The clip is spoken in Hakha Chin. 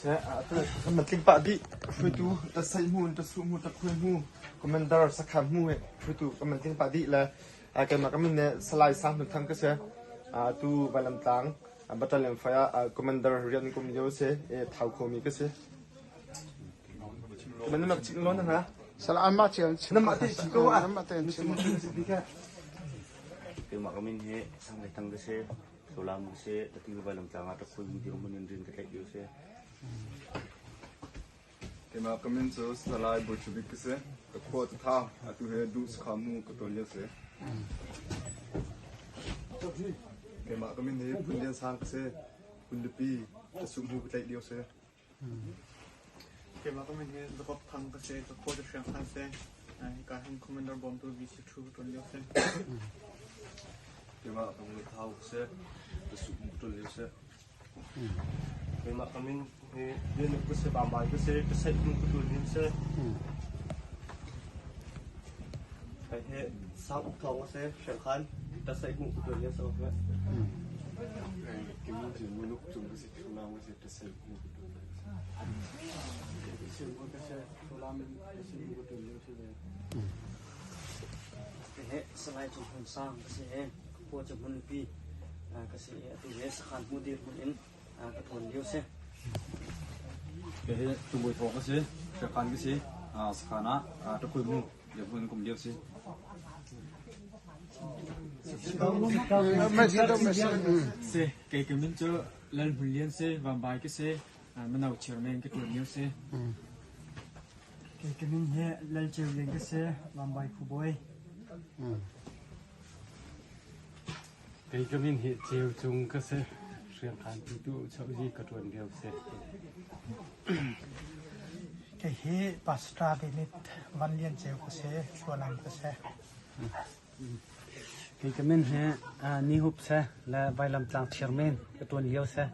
Kan tling pah dih. Hruaitu tasaih hmu, tasuh hmu, takhui hmu, commander sakhan hmu he hruaitu kan tling pah dih le keimah ka min ne Salai Sang Hnun Thang ka si. Tu Vailamtlang Battalion fai ah commander rian kum lio si thau khomi ka si. Man na chim lo na ha? Sal anmah cio in chim. Namah te chim ko ah. Namah te in chim. Keimah ka min hi Sang Hlei Thang ka si. Solam ka si. Tati Vailamtlang ah takhui mu dirhmun in rian ka tlaih lio si. Keimah ka min cu Salai Bawi ka si. Ka khua cu Thau. Atu hi Duh Sakha mu ka tuan lio si. Keimah ka min hi Phun Lian Sang ka si. Phunlipi ka suh mu ka tlaih lio si. Keimah ka min hi Jacob Thang ka si. Ka khua cu Hriangkhan si. Hika hin Commander bawmtu VC Thu ka ṭuan lio si. Keimah ka min Thau ka si. Ka suh mu ka ṭuan lio si. Keimah ka min hi Lian Uk ka si, Bambai ka si, ka saih hnu ka ṭuan lio si. Kai hi Sang Uk Thawng ka si, Hriangkhan, ka saih hnu ka ṭuan lio si. Keimah cu Ngun Uk Cung ka si, Thurlang ka si, ka saih hnu ka ṭuan lio si. Hi Salai Cung Hmun Sang ka si i khua cu hmunpi ka si i atu hi sakhan hmu dirhmun in ka ṭuan lio si. Kei hi Tumui Thawng ka si, Hriakhan ka si, sakhan ah Ṭakhul mu dirhmun kum lio si. Si, kei ka min cu Lal Hmun Lian si, Vambai ka si, Mano chairman ka ṭuan lio si. Kei ka min hi Lal Ceu Lian ka si, Vambai Phubawi. Kei ka min hi Ceu Cung ka si. Hriangkhan pitu chohzi ka ṭuan lio si. Kei hi Pastor David Van Lian Ceu ka si, Hlualam ka si. Kei ka min hi Ni Hup si le Vailamtlang chairman ka ṭuan lio si.